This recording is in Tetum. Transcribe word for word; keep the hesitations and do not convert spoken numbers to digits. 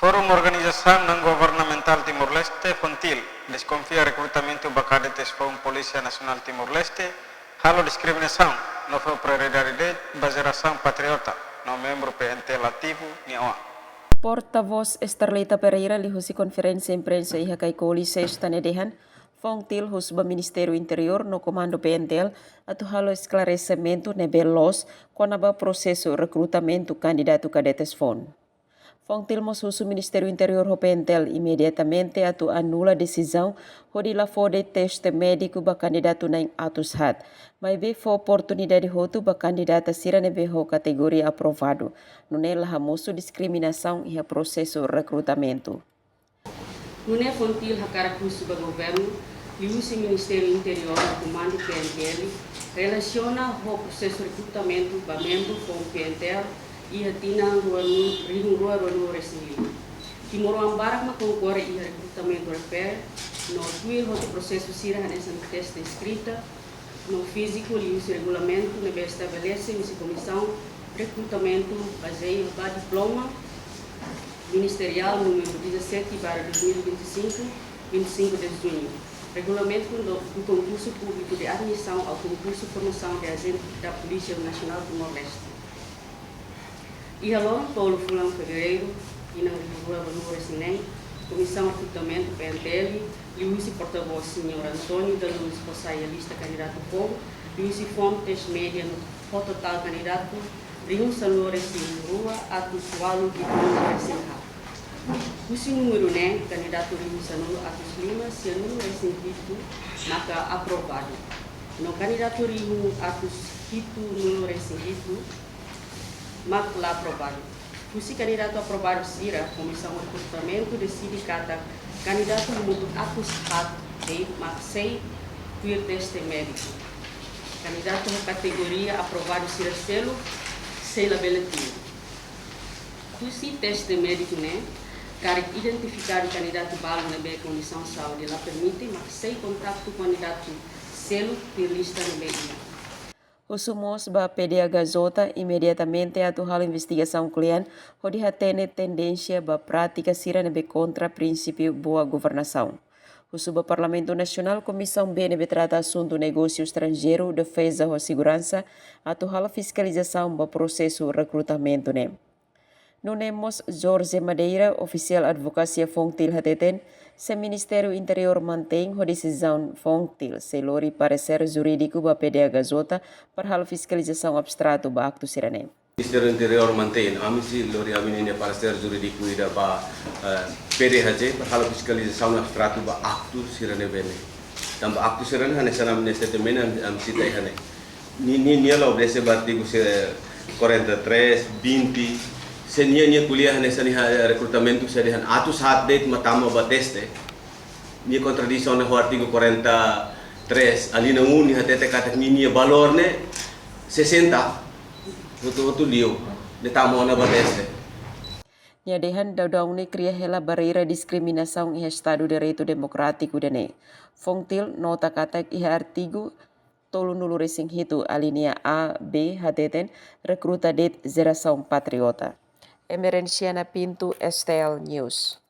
Forum Organizasaun Naun Governamentál Timor-Leste, FONTIL, deskonfia rekrutamentu ba kadetes foun Polísia Nasionál Timor-Leste halo diskriminasaun, no fó prioridade ba jerasaun patriota, no membru P N T L ativu nia oan. Portavós Esterlita Pereira liuhusi konferénsia imprensa iha Kaikoli, Sesta ne'e dehan, FONTIL husu ba Ministériu Interiór no Komandu P N T L atu halo esklaresimentu ne'ebé loos kona-ba prosesu rekrutamentu kandidatu kadetes foun. FONTIL mós husu Ministériu Interiór ho P N T L imediatamente atu anula desizaun hodi la fó de'it teste médiku ba kandidatu na'in atus haat, maibé fó oportunidade hotu ba kandidata sira ne'ebé ho kategoria aprovadu, nune'e la hamosu diskriminasaun iha prosesu rekrutamentu. Nune'e FONTIL hakarak husu ba governu, liuhusi Ministériu Interiór no Komandu P N T L, relasiona ho prosesu rekrutamentu ba membru foun P N T L iha tinan rua nu-, rihun rua rua nulu resin lima. Timoroan barak mak konkorre iha rekrutamentu refere, no tuir hotu prosesu sira hanesan teste eskrita no fíziku liuhusi regulamentu ne'ebé estabelese husi Komisaun Rekrutamentu bazeia ba diploma ministeriál númeru dezassete barra dois mil e vinte e cinco, vinte e cinco de junho. Regulamentu do, do Concurso Público de Admissão ao Concurso Formação de Agente da Polícia Nacional Timor-Leste. Iha loron tolu fulan Fevereiru, tinan rihun rua rua nulu resin neen, Komisaun Rekrutamentu P N T L, liuhusi portavós Señór António da Luz fó sai lista kandidatu foun, liuhusi foun teste média no fó totál kandidatu rihun sanulu resin rua atus ualu hitunulu resin haat. Husi númeru ne'e, kandidatu rihun sanulu atus lima sianulu resin hitu maka aprovadu. No kandidatu rihun atus hitunulu resin hitu mak la aprovadu. Husi kandidatu aprovadu sira, Komisaun Rekrutamentu deside katak kandidatu hamutuk atus haat de'it mak sei tuir teste médiku. Kandidatu ho kategoria aprovadu sira seluk sei labele tuir. Husi teste médiku ne'e, karik identifikadu kandidatu balu ne'ebé kondisaun saúde la permite, mak sei kontaktu kandidatu seluk tuir lista ne'ebé iha. Husu mós ba P D H J imediatamente atu halo investigasaun kle'an hodi hatene tendénsia ba prátika sira ne'ebé kontra prinsípiu boa governasaun. Husu ba Parlamentu Nasionál, Komisaun B ne'ebé trata asuntu negósiu estranjeiru, defeza ho seguransa atu halo fiskalizasaun ba prosesu rekrutamentu ne'e. Nune'e mós Jorge Madeira, ofisiál advokasia FONTIL hateten, se Ministériu Interiór mantein ho desizaun FONTIL, sei lori paresér jurídiku ba P D H J para halo fiskalizasaun abstratu ba aktu sira-ne'e. Ministériu Interiór mantein, ami sei lori ami-nia paresér jurídiku ida ba, eh, P D H J para halo fiskalizasaun abstratu ba aktu sira-ne'ebé ne'e. Tanba aktu sira-ne'e hanesan ami-nia statement ami, ami sita iha ne'e. Nia, nia, nia la obedese ba artigu se quarenta e três, vinte, se nia, nia ko'alia hanesan nia, eh, rekrutamentu sei dehan atus haat de'it mak tama ba teste. Nia kontradisaun ho artigu quarenta e três, alínea um, nia hatete katak nia, nia valór ne'e sessenta, hotu-hotu liu, ne'e tama ona ba teste. Nia dehan daudaun ne'e kria hela barreira diskriminasaun iha Estadu Direitu Demokrátiku ida-ne'e. FONTIL nota katak iha artigu tolunulu resin hitu, alínea A, B, hateten, rekruta de'it jerasaun patriota. Emerenciana Pinto, S T L News.